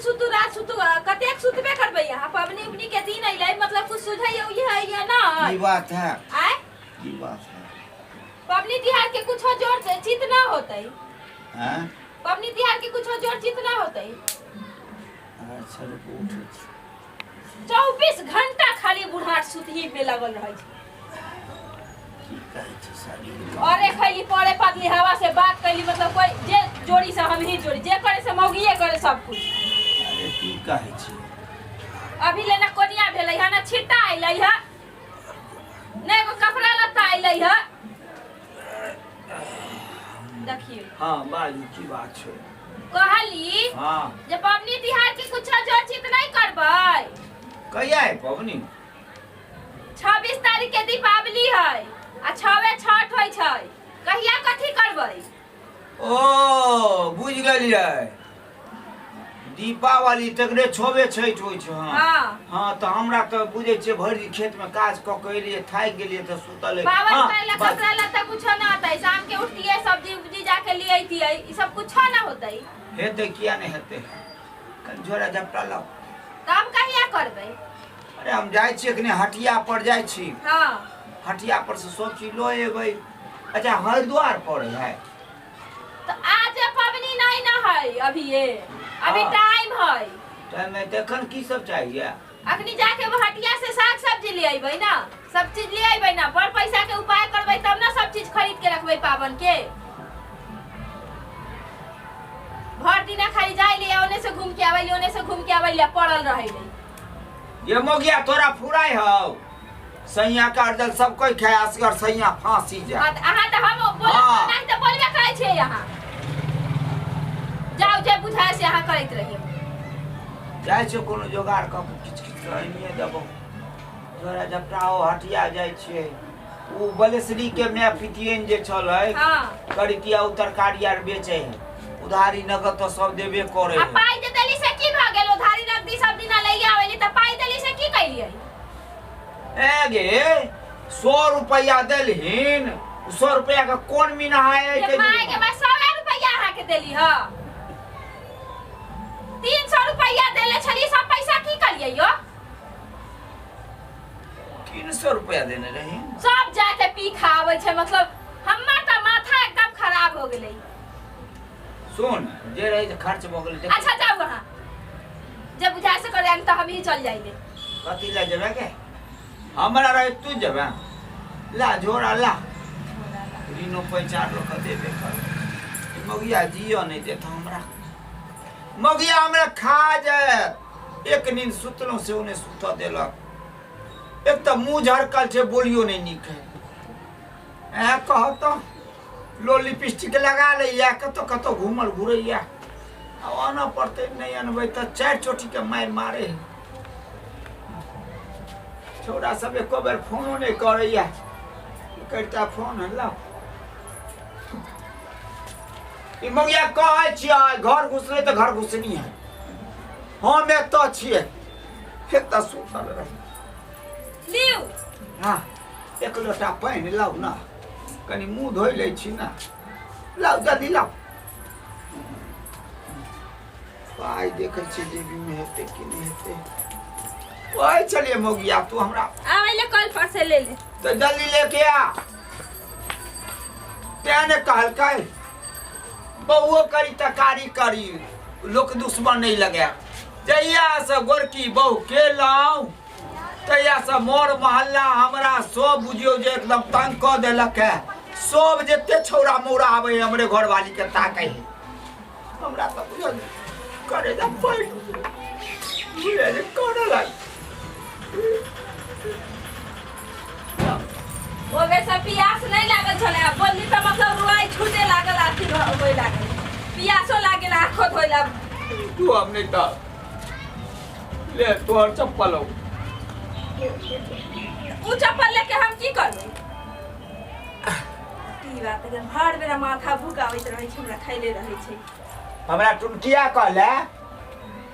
सुतू रात सुतू, कतेक सुतबे करबै अहाँ? पबनी उबनी के दिन अइलै, मतलब कुछ सुझै है या ना? की बात है? आय? की बात है? पबनी तिहार के कुछो जोर से चित ना होतै। हैं? पबनी तिहार के कुछो जोर चित ना होतै। अच्छा रुकू, उठै छी। 24 घंटा खाली बुढ़ाट सुतही में लगल रहै छै। की कहै छै शरीर? अरे खैली पड़े पतली हवा से बात कैली, मतलब कोई जे जोड़ी से हम ही जोड़ी, जे करे से मौगिए करे सब कुछ। अरे की कहै छी? अभी लेना कोनिया भेलै है ना, छिट्टा अइलै है ने, एगो कपड़ा लत्ता अइलै है, देखियौ। हाँ बाजू, की बात छै? कहली जे पबनी तिहार के कुछ जोर चित नहीं करबै। कहिया है पबनी? 26 तारीख के दीपावली है आ 6 छठ होइ छै, कहिया कथी करबै? ओ बुझि गेलियै, दीपावली तकरे छबे छठि होइ छै। हाँ। हाँ। हाँ तऽ हमरा तऽ बुझै छियै भरि दिन खेतमे काज कऽ के एलियै, थाकि गेलियै तऽ सुतल। पावन हाँ, करे ला बाजू। कपड़ा लत्ता कुछो ना होतै? शाम के उठतियै, सब्जी उब्जी जाके ले अइतियै, ई सब कुछो ना होतै? हेतै, किया नहि हेतै? कनि झोरा झपटा लाउ। तब कहिया करबै? अरे हम जाइ छी एखने हटिया पर जाइ छी। हटिया पर से सब चीज लऽ एबै। अच्छा हरिद्वार पर है। तो आज पबनी नहीं ना है अभी, ये अभी टाइम है। टाइम है तऽ एखन की सब चाहिए? अखनी जाके वो हटिया से साग सब्जी ले अइबै ना, सब चीज ले अइबै ना। बड़ पैसा के उपाय करबै तब ना सब चीज खरीद के रखबै पावन के। भर दिना खाली जाय ले, ओने से घूम के आबै ले, ओने से घूम के आबै ले, पड़ल रहै ले। ये मोगिया तोरा फुराय हौ? सैया का अर्जल सब कोई खाए, असगर सैया फांसी जाए। हाँ, तऽ अहाँ तऽ हम बोलब नहीं तऽ बोलबे करै छियै अहाँ। जाउ, जे बुझाय से अहाँ करैत रहियौ। जाइ छियै कोनो जोगाड़ कऽ के किछु किछु कऽ आनिए देबौ। तोरा झपटा ओ हटिया जाइ छियै, ओ बलेसरी के माय पितियन जे छलै करितिया, ओ तरकारी आर बेचै है, उधारी नगद तऽ सब देबे करे आ है। पाइ जे देली से की भऽ गेल? उधारी नगदी सब दिना लैये आबेली, तऽ पाइ देली से की कैलियै? ए गे, 100 रुपैआ देलहिन, 100 रुपैआ के कोन मीना है? जे माय के माय, 100 रुपैआ अहाँके देली ह? 300 रुपैआ देले छलियै, सब पैसा की करियै यो? 300 रुपैआ देने रही? सब जाके पी खाबै छै, मतलब हमर तऽ माथा एकदम खराब हो गेलै। सुन, जे रहे से खर्च भऽ गेलै, देख। अच्छा जाउ अहाँ, जे बुझाय से करे, तऽ हम ही चल जाइले। कथी लए जेबै के? हमरा रहे तू जेबै? ला झोरा ला, ऋणो पैसा लोक देबे कर। मगिया जियो नहि देत हमरा, मगिया हमरा खा जायत। एक नींद सुतलहुँ से नहि सुतऽ देलक। एक तऽ मुँह झरकल छै, बोलियो नहि नीक है। ऐ कह तऽ लो लिपस्टिक लगा लैया, कतौ कतौ घूमल घुरैया। आब आनऽ पड़तै, नहि अनबै तऽ चारि चोटीके मारि मारे है। छौड़ा सब एको बेर फोनो नहि करैया, करिता फोन। हल्ला ई मगिया कहै छियै, घर घुसलै तऽ घर घुसनी है। हम एतऽ छियै, एतऽ सुतल रही। लिउ। हाँ, एक लोटा पानि लाउ ने, कनि मुँह धोइ लै छी ने। लाउ, जल्दी लाउ। पाइ देखै छियै जेबीमे हेतै कि नहि हेतै। ओहि छलियै मौगिया तू हमरा। आबै ले, कल पर से ले ले। तऽ जल्दी लेके आ। तें ने कहलकै बहुओ करी तऽ कारी करी, लोक दुश्मन नहि लगे। जहिया से गोरकी बहु केलहुँ तहिया से मोर मोहल्ला हमरा सब बुझियौ जे एकदम तंग कऽ देलक है। सब जते छौड़ा मौड़ा आबै है, हमरे घरवाली के ताकै है। हमरा तऽ बुझल करे जा पड़ि बुझे जे करऽ लाग। ओ बेर से पियास नहीं लागल छलै, आ बोलली तऽ मतलब रुआई छूटे लागल, अथी होय लागल, पियासो लागल, आँखो धोइ ला। तू हम नहीं तऽ ले तोहर चप्पल हौ। उ चप्पल लेके हम की करबै? ई बात एकदम हर बेरा माथा भुकाबैत रहै छै हमरा, खैले रहै छै। हमरा टुनकिया कहले।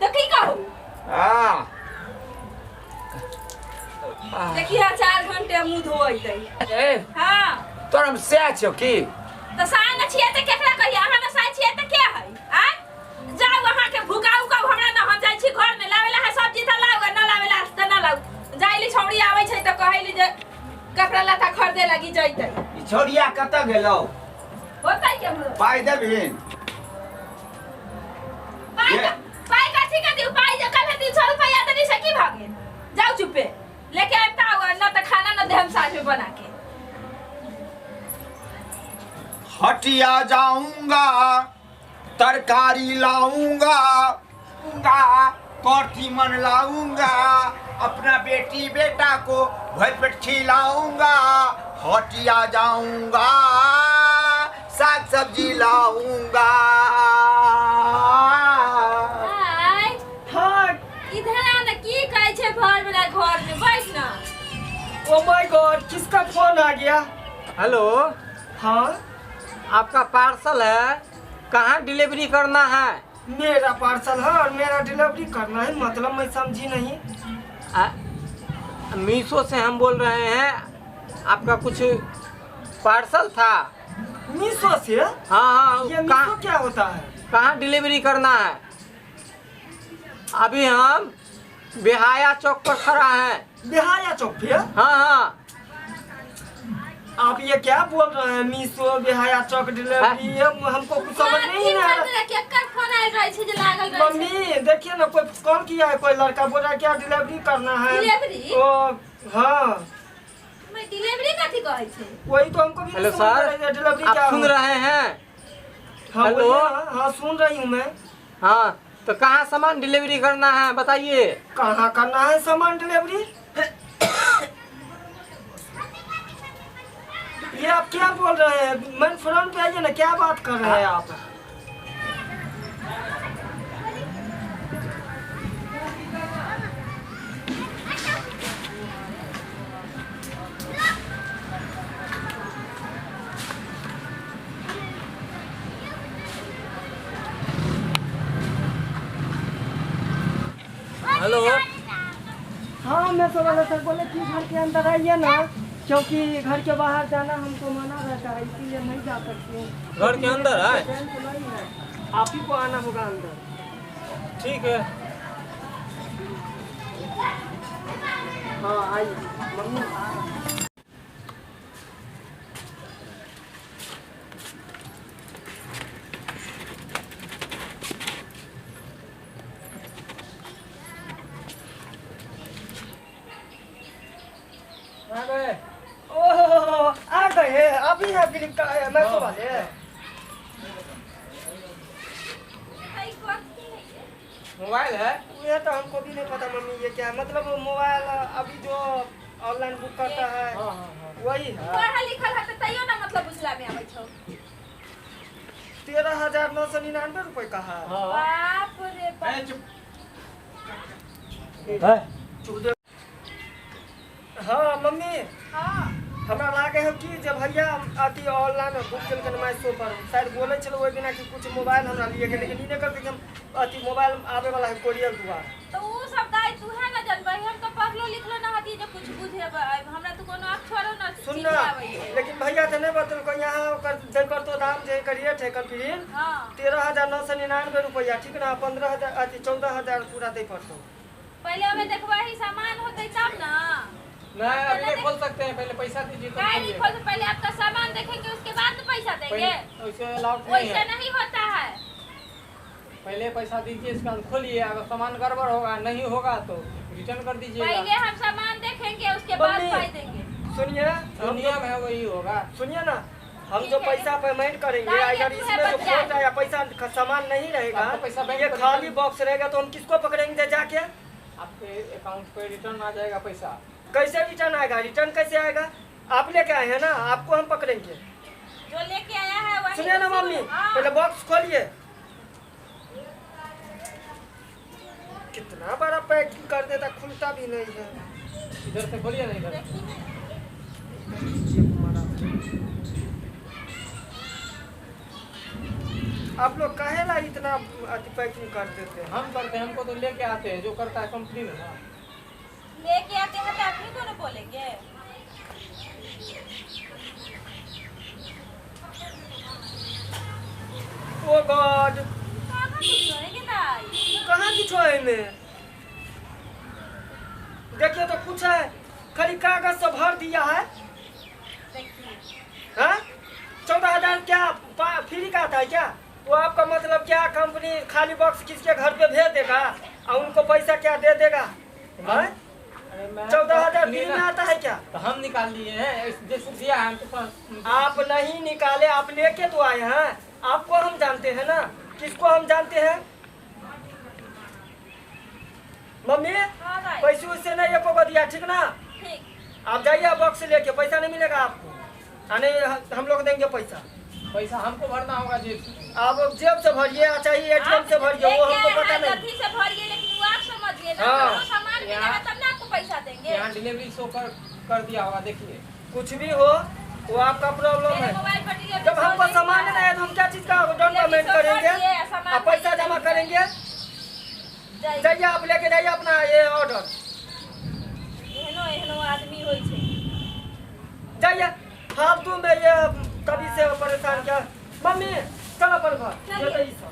तऽ की कहू? हाँ। देखिए, 4 घंटे मुंह धोइतै। ए। हाँ। तोरा हम सएह छौ की? तऽ साय न छियै तऽ केकरा कहियै? अहाँ न साय छियै तऽ के है? आँय, जाउ, अहाँके भुकाउ कहू हमरा न, हम छौरी आबै छै तऽ कहैली जे कपड़ा लत्ता खरीदे लागी जैतै। ई छौड़िया कतऽ गेलौ? होतै केम्हरो। पाइ देबहिन? पाइ पाइ कथी के दियौ? पाइ जे कल 300 रुपैआ देली से की भऽ गेल? जाउ चुपे लेके आबि तऽ आउ, न तऽ खाना न देहम साँझ में बना के। हटिया जाऊंगा, तरकारी लाऊंगा, गा कथी मन लाऊंगा, अपना बेटी बेटा को भर पेट खिलाऊंगा, हटिया जाऊंगा, साग सब्जी लाऊंगा। आय हाँ। इधर आ ना, की कहै छै भर वाला घर में बैठ ना। ओ my God, किसका फोन आ गया? हेलो। हाँ। आपका पार्सल है, कहाँ डिलीवरी करना है? मेरा पार्सल है और मेरा डिलीवरी करना है, मतलब मैं समझी नहीं। मीशो से हम बोल रहे हैं, आपका कुछ पार्सल था। मीशो से? हाँ हाँ। ये मीशो कहाँ क्या होता है? कहाँ डिलीवरी करना है? अभी हम बेहाया चौक पर खड़ा है। बिहाया चौक पे? हाँ हाँ। आप ये क्या बोल रहे हैं, मीशो बिहाया चौक डिलीवरी, ये हमको कुछ समझ नहीं आ रहा। केकर फोन आयल रहै छै जे लागल रहै छै? मम्मी देखिए ना, कोई कॉल किया है, कोई लड़का बोल रहा है क्या डिलीवरी करना है। डिलीवरी? ओ हाँ। मैं डिलीवरी कथी कहै छै? वही तो हमको भी हेलो नहीं समझ सर, आ रहा है, डिलीवरी आप क्या सुन हो? रहे हैं? हाँ हेलो? बोलिए ना, हाँ सुन रही हूँ मैं। हाँ तो कहाँ सामान डिलीवरी करना है बताइए। कहाँ करना है सामान डिलीवरी? ये आप क्या बोल रहे हैं, मैं फ्रंट पे आइए ना, क्या बात कर रहे हैं आप? हेलो। हाँ मैं तो वाला सर बोले कि घर के अंदर आइए ना, क्योंकि घर के बाहर जाना हमको मना रहता है, इसीलिए नहीं जा सकती हूँ। घर के अंदर है? बैंक नहीं है, आप ही को आना होगा अंदर। ठीक है। हाँ आइए मम्मी आ रहा है। आ गए। ओहो आ गए, अभी है फ्लिपकार्ट मैं तो वाले। ई कथी है ये? मोबाइल है। ये तो हमको भी नहीं पता मम्मी ये क्या है, मतलब वो मोबाइल अभी जो ऑनलाइन बुक करता है हाँ हाँ हाँ। वही है। पढ़ल लिखल है तऽ तैयो ना मतलब बुझला में आबै छौ। 13,999 रुपये का है। हाँ। बाप रे बाप। ए, चुप। है। चुप। हाँ मम्मी। हाँ। हमरा लागे है कि जे भैया अथी ऑनलाइन बुक केलकै माइसो पर, शायद बोलै छलै ओहि दिना कि कुछ मोबाइल हमरा लिए के, लेकिन ई नहि कहलकै कि हम अथी मोबाइल आबे वाला है कोरियर द्वारा। तो उ सब दाइ तू है ना जनबै, हम तो पढ़लो लिखलो ना हती जे कुछ बुझेबै, हमरा तो कोनो अक्षरो ना सुन चीज ना, आबै छै। लेकिन भैया तऽ नहि बतेलकै यहाँ ओकर जकर तो दाम जे एकर रेट है एकर प्रिंट हाँ। 13,999 रुपया, ठीक ना? 15,000 अथी 14,000 पूरा दै पड़तौ। पहले हमें देखबै ही सामान होतै तब ना। नहीं अभी नहीं खोल सकते हैं, पहले पैसा दीजिए तो काहे नहीं खोलिए। खोल, पहले आपका सामान देखेंगे उसके बाद ना पैसा देंगे। पहले वैसे अलाउड नहीं वैसे है, नहीं होता है। पहले पैसा दीजिए, इसका हम खोलिए, अगर सामान गड़बड़ होगा नहीं होगा तो रिटर्न कर दीजिएगा। पहले हम सामान देखेंगे उसके बाद मम्मी। पाई देंगे। सुनिए जो नियम है वही होगा। सुनिए ना, हम ठीक जो है। पैसा पेमेंट करेंगे दाई, अगर ये इसमें तू है जो बच्चा। खोट आया पैसा सामान नहीं रहेगा, आपका पैसा बैंक ये पर खाली रिटर्न- बॉक्स रहेगा तो हम किसको पकड़ेंगे जाके? आपके अकाउंट पे रिटर्न आ जाएगा पैसा। कैसे रिटर्न आएगा? रिटर्न कैसे आएगा? आप लेके आए हैं ना, आपको हम पकड़ेंगे। जो लेके आया है वही सुनिए ना उसी को- मम्मी, हाँ। पहले बॉक्स खोलिए। कितना बड़ा पैकिंग कर देता, खुलता भी नहीं है। इधर से खोलिए ना, इधर। देखी ना। आप लोग काहे ला इतना अति पैकिंग कर देते हैं? हम करते हैं, हमको तो लेके आते हैं, जो करता है कंपनी में ना। लेके आते हैं तो अपने को ना बोलेंगे। ओ गॉड, कहाँ कुछ होएगे दाई? कहाँ कुछ है में? देखिए तो कुछ है। कागज से भर दिया है। देखिए। हाँ, 14,000 क्या फ्री का आता है क्या? वो आपका मतलब क्या कंपनी खाली बॉक्स किसके घर पे भेज देगा और उनको पैसा क्या दे देगा? हाँ? अरे मैम, 14,000 सुनिए फ्री में ना, आता है क्या? तो हम निकाल लिए हैं, जैसे दिया है हम तो पास। आप नहीं निकाले, आप लेके तो आए हैं। आपको हम जानते हैं ना, किसको हम जानते हैं? मम्मी हाँ भाई। पैसे उससे नहीं एको को दिया, ठीक ना? ठीक। आप जाइए बॉक्स लेके, पैसा नहीं मिलेगा आपको, नहीं हम लोग देंगे पैसा। पैसा हमको भरना होगा जेब से। आप जेब से भरिए चाहे एटीएम से भरिए, वो हमको पता नहीं। अथी से भरिए, लेकिन वो आप समझिए ना। हाँ। वो सामान मिलेगा तब ना आपको पैसा देंगे। यहाँ डिलीवरी शो कर दिया होगा, देखिए। कुछ भी हो वो आपका प्रॉब्लम मेरे है। मोबाइल पर डिलीवरी जब हमको शो सामान नहीं नहीं आया तो हम क्या चीज का डाउन डिलीवरी पेमेंट शो कर करेंगे दिए, सामान और पैसा नहीं जमा दिया। करेंगे? जाइए। जाइए आप लेके जाइए अपना ये ऑर्डर। एहनो एहनो आदमी होइ छै। जाइए, फालतू में ये कभी से परेशान क्या। मम्मी चलो अपन घर। चलिए। ये तो ई सब।